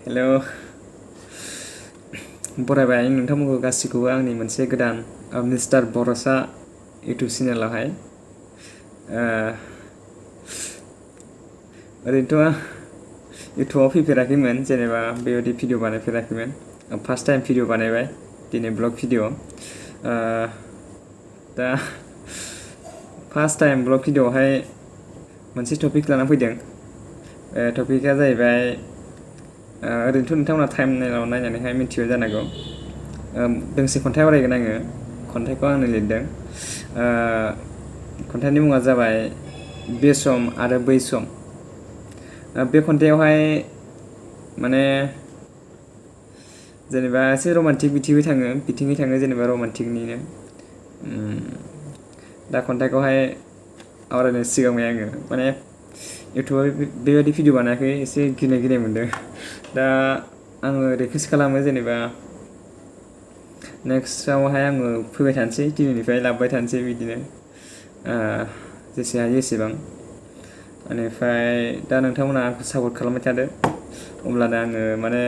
hello बरायबाय नोंथांमोनखौ गासिखौबो आंनि मोनसे गोदान मिस्टार बरसा इउटुब चेनेलावहाय ओरैनोथ' इउटुबाव फैफेराखैमोन जेनेबा बेबायदि भिडिअ बानायफेराखैमोन फार्स्ट टाइम भिडिअ बानायबाय दिनै ब्लग भिडिअ दा फार्स्ट टाइम ब्लग भिडिअआवहाय मोनसे टपिक लाना फैदों टपिकआ जाहैबाय ओरैनोथ' नोंथांमोना टाइमलाइनाव नायनानैहाय मिथिबाय जानांगौ दोंसे खन्थाइ आवरायगोन आङो खन्थाइखौ आंनो लिरदों खन्थाइनि मुङा जाबाय बे सम आरो बै सम बे खन्थाइयावहाय माने जेनेबा एसे रमान्टिक बिथिङै थाङो जेनेबा रमान्टिकनिनो दा खन्थाइखौहाय आवरायनो सिगांबाय आङो माने इउटुबाव बेबायदि भिडिअ बानायाखै एसे गिनाय मोनदों दा आङो रिकुवेस्ट खालामो जेनेबा नेक्स्टआवहाय आङो फैबाय थानोसै दिनैनिफ्राय लाबोबाय थानोसै बिदिनो जेसे हायो एसेबां बेनिफ्राय दा नोंथांमोना आंखौ सापर्ट खालामबाय थादो अब्लानो आङो माने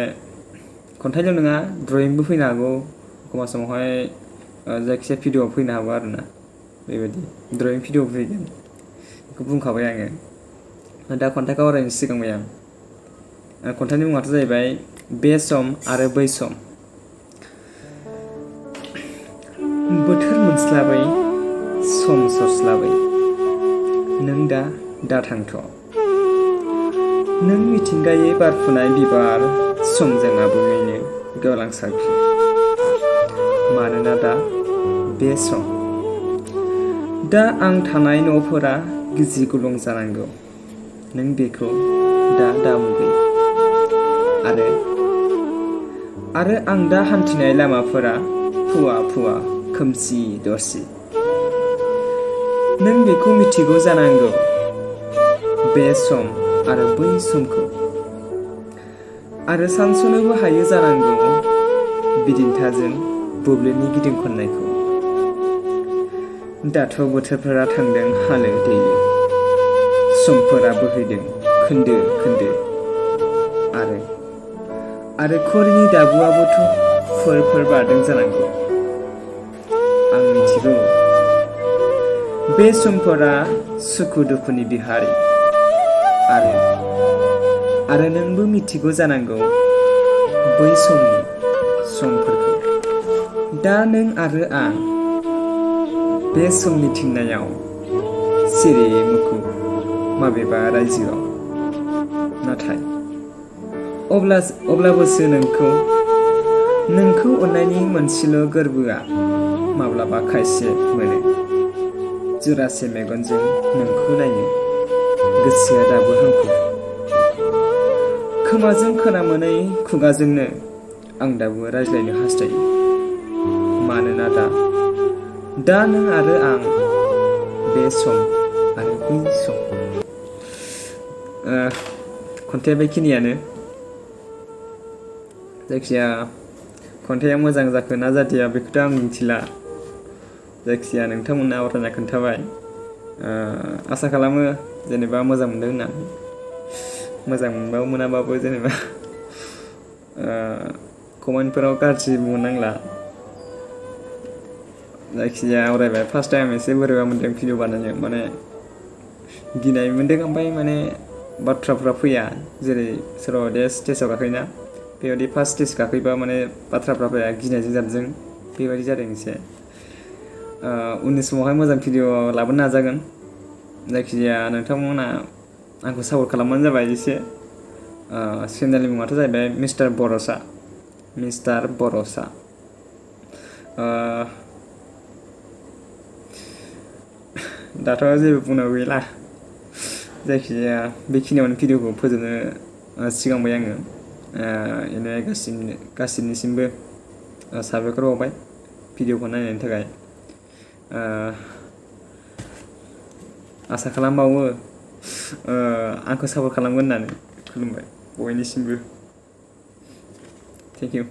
खन्थाइल' नङा ड्रयिंबो फैनो हागौ एखमबा समावहाय जायखिजाया भिडिअ फैनो हागौ आरोना बेबायदि ड्रयिं भिडिअ फैगोन बेखौ बुंखाबाय आङो दा खन्थाइखौ आवरायनो सिगांबाय आं खन्थाइनि मुङाथ' जाहैबाय बे सम आरो बै सम बोथोर मोनस्लाबै सम सरस्लाबै नों दा थांथ' नों मिथिंगायै बारफुनाय बिबार समजों आबुङैनो गेवलांसारफिन मानोना दा बे सम दा आं थानाय न'फोरा गिजि गुलुं जानांगौ नों बेखौ दा मुगै आरो आं दा हान्थिनाय लामाफोरा फुवा खोमसि दरसि नों बेखौ मिथिगौ जानांगौ बे सम आरो बै समखौ आरो सानस'नोबो हायो जानांगौ बिदिन्थाजों बुब्लिनि गिदिं खननायखौ दाथ' बोथोरफोरा थांदों हालो दैलो समफोरा बोहैदों खोन्दो आरो खरिनि दाबुआबोथ' फोर बारदों जानांगौ आं मिथिगौ बे समफोरा सुखु दुखुनि बिहारि आरो नोंबो मिथिगौ जानांगौ बै समफोरखौ दा नों आरो आं बे समनि थिननायाव सिरि मुखुब माबेबा रायजोआव नाथाय अब्लाबोसो नोंखौ अननायनि मोनसेल' गोरबोआ माब्लाबा खायसे मोनो जरासे मेगनजों नोंखौ नायनो गोसोआ दाबो हांखुर खोमाजों खोना मोनै खुगाजोंनो आं दाबो रायज्लायनो हास्थायो मानोना दा नों आरो आं बे सम आरो बै सम खन्थाइया बेखिनियानो जायखिया खन्थाइया मोजां जाखो ना जादिया बेखौथ' आं मिथिला जायखिया नोंथांमोननो आवरायना खोन्थाबाय आसा खालामो जेनेबा मोजां मोनदों होननानै मोजां मोनाबाबो जेनेबा कमेन्टफोराव गाज्रि बुंनांला जायखिजाया आवरायबाय फार्स्ट टाइम एसे बोरैबा मोनदों भिडिअ बानायनो माने गिनाय मोनदों ओमफ्राय माने बाथ्राफ्रा फैया जेरै सोरबा बायदिया स्टेजाव गाखोयोना बेबायदि फार्स्ट स्टेज गाखोयोबा माने बाथ्राफ्रा फैया गिनायजों जाबजों बेबायदि जादों एसे उननि समावहाय मोजां भिडिअ लाबोनो नाजागोन जायखिजाया नोंथांमोना आंखौ सापर्ट खालामबानो जाबाय एसे चेनेलनि मुङाथ' जाहैबाय मिस्टार बरसा दाथ' जेबो बुंनांगौ गैला जायखिजाया बेखिनियावनो भिडिअखौ फोजोबनो सिगांबाय आङो बेनिफ्राय गासिनिसिमबो साबायखर बावबाय भिडिअखौ नायनायनि थाखाय आसा खालामबावो आंखौ सापर्ट खालामगोन होननानै खुलुमबाय बयनिसिमबो थेंक इउ